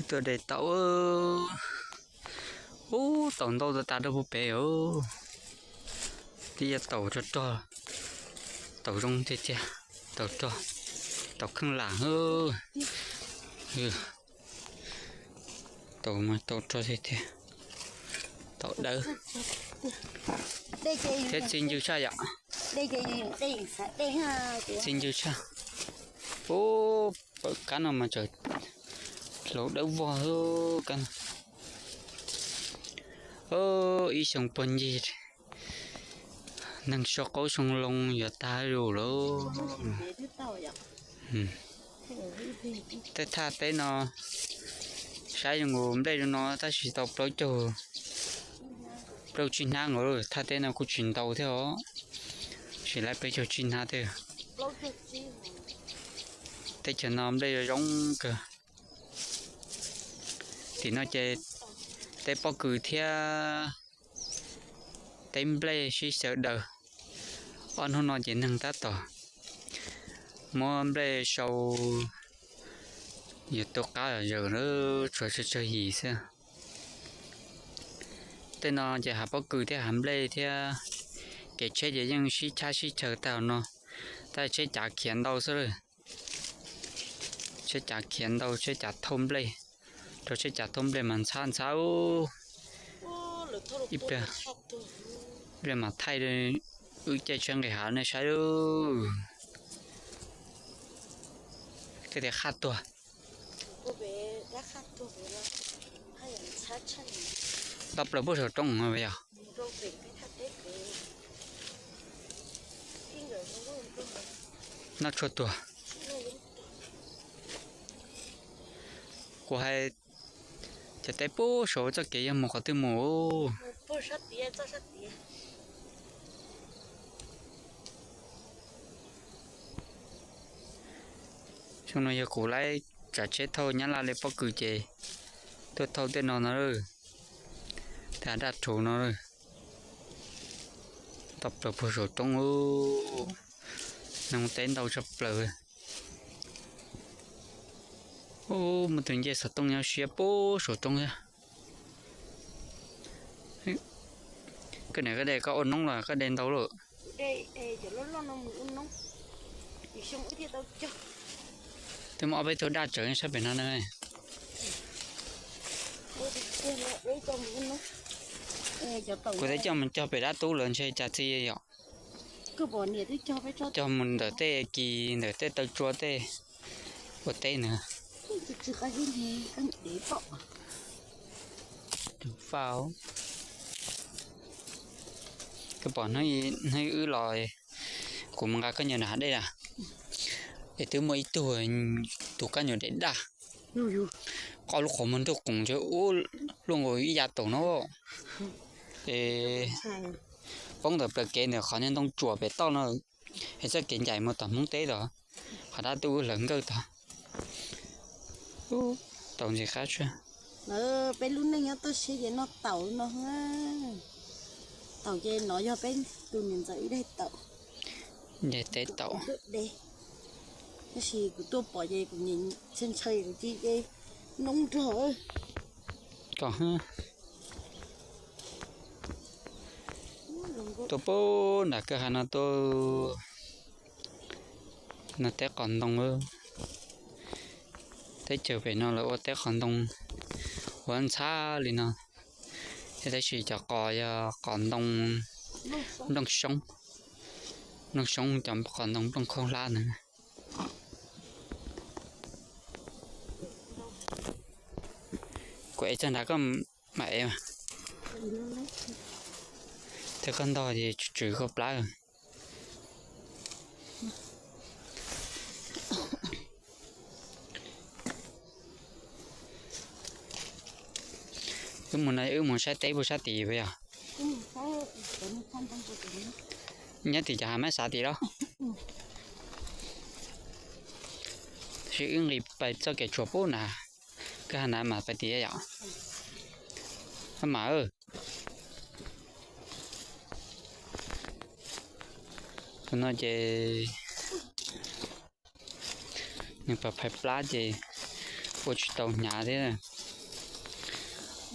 Tuaj de taum. Ub, taum ntau tas tas rau puag pem os. Twb yog taum rog rog, taum zoo tiag tiag, taum rog, taum kheej lam. Taum mas taum rog tiag tiag, taum dawb thiab txi ncw tshaj yom. Txi ncw tshaj. Ub, pawg kab no mas tseem hlauv dawb vog kab no. Ib xyoo puag ncig, neeg sau qaub xyoo loo yuav tag zuj lawm. Tej thaj teb no saib zoo nkaus nplej zoo no tab sis tau plaub caug, plaub tsib hnab nkaus. Thaj teb no kuj tsis ntau thiab os, tsis laib peb caug tsib hnab thiab. Teb chaws no nplej zoo zoo kawg. Tim no ces teb pob kws thiab teb nplej sib xyaw daws. Ob hnub no ces neeg tab tom muab nplej sau, yuav tu qab zawm lawm, tshuav tsawg tsawg yim xwb. Tej no ces hav pob kws thiab hav nplej thiab, kev tsheb ces yeej sib chab sib chaw tag no, tab sis tsheb cav khiav ntau xwb lawm. Tsheb cav khiav ntau, tsheb cav thauj nplej, rau tsheb cav thauj nplej mas ntxhab ntxhab. Ib pliag, ib pliag mas thaij wb caij tsheb nqis hav nej saib. Koj tias qhaj tuag, tau plaws puag saum roob no yog. Noj tshuaj tuag. Kuv hais cov teb puag saum txoj kev yog mus qhov twg mus. Xyoo no yog kuv laib tsav tsheb thauj nyab laj li pob kws ces tuaj thauj tej no no, tej daj rhuv no. Tau plaws puag saum roob, neeg teb ntau tshaj plaws. Ub, muaj tus ncej xov tooj nyob siab puag saum roob thiab. Koj niam koj de koj ua noob los koj de ntau lawm? Twb muaj ob peb tug daj tsawv sab pem no na. Kuv twb coj mus cog pem dab tub lawm ntshe cas txiv yom. Cog mus ntawm tej kis ntawm tej taw tsua tej ua teb na. Faj, koj pom hnub wb los, kuv mus nqa kab nyuam nram hav dej na, es twb muaj ib tug, tus kab nyuam dej daj, qhov lub qhov muag ntuj qoom ntshe ub luaj nkaus ib yav taum no. Es poob ntawm plaws kev ntawm qhov niag ntoo tsuam pem toj no, es txoj kev ncaim mus tom Hmoob teb tod, qhov dab tub hlawv nkawj tod. Taum ntxim qab tshaj. Peb lub neej nyob toj siab ces noj taum no. Taum ces no yog peb tus niam ntxawm ib daim taum. Nce teb taum. Tab sis kuv tuaj pom ces kuv nyiam ntshaw ntshaw kuv cia li noob nrog. Kom tuaj pub nram kwj ha no tuaj. No teb qos ntoo, teb chaws pem no lawv ua teb qos ntoo, ua ntxhab li no. Thiab tab sis cov qos yog qos ntoo nplooj soob, nplooj soob cov qos ntoo nplooj khaub hlab ntawd. Kuv ev txog nrad koj mam ev mas. Thiab koj ntog ces tsw tsw koj plab. Wb mus no wb mus saib teb puag sab tid puas yog? Nyob tim cov hav mab xav tid los? Tab sis wb nqis pais txoj kev tshuam pub na, koj ha na mam pais tid yom. Hab mas, tus no ces nws pais phais plab ces Ua tsis tau hnyav thiab.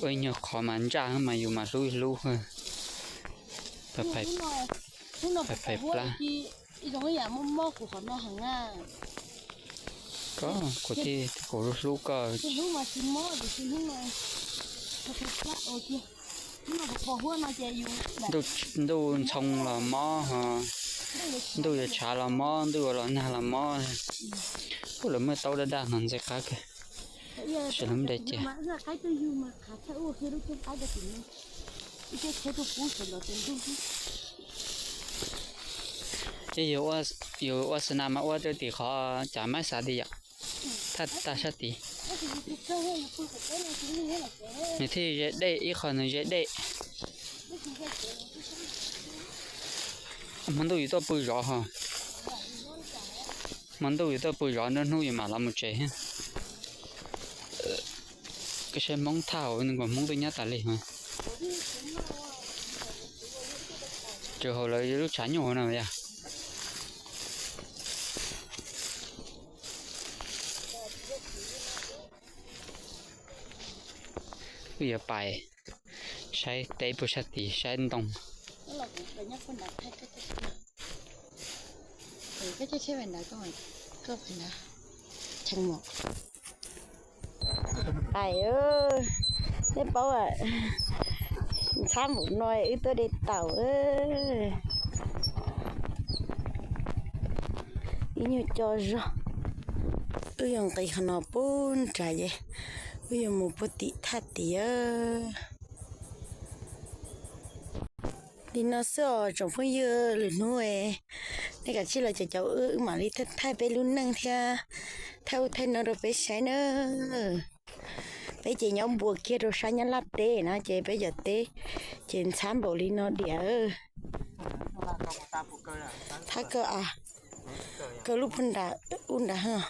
Ua ib nyuag qhov mas ntsaj mas yus mas hlub hlub. Phais phais plab. Koj, kuv thiaj kuv hlub hlub koj. Ntuj ntxhoo los mob, ntuj yuav tshav los mob, ntuj yuav los nag los mob. Kuj lawv muaj taub daj daj no ntxim qab kawg. Sawv daws muab de cia. Ces yus ua xav nas mas ua rau tim qhov cav maib xav ti yom, thaj tag sab tid. Nws thiaj ze dej, ib qho nws ze dej. Hmo ntuj yus tuaj pw zov ho. Hmo ntuj yus tuaj pw zov, nruab hnub yus mam los mus tsev. Koj saib Hmoob thaj hauv nws nkaus Hmoob tuaj nyob tas li. Tsuas hauv lawv lub tshav nyuj no yog. Wb yuav pais saib teb puag sab tid saib ntoo. Pais, nej paub, ntxhab npaum no wb tuaj de taum. Ib nyuag co zog, wb yuav nqis qhov no puag nrad ces wb yuav mus puag tim thaj tid. Li no xwb os tsoom phooj ywg, lwm hnub nej kav tsij los caum caum wb, wb mam li thaij peb lub neej thiab thaij ub thaij no rau peb saib na. Peb ces nyob npuas kiag rau sab Nyab Laj teb na, ces peb cov teb ces ntxhab npaum li no diam. Thab kaw, kaw lub puag nram ub nrad.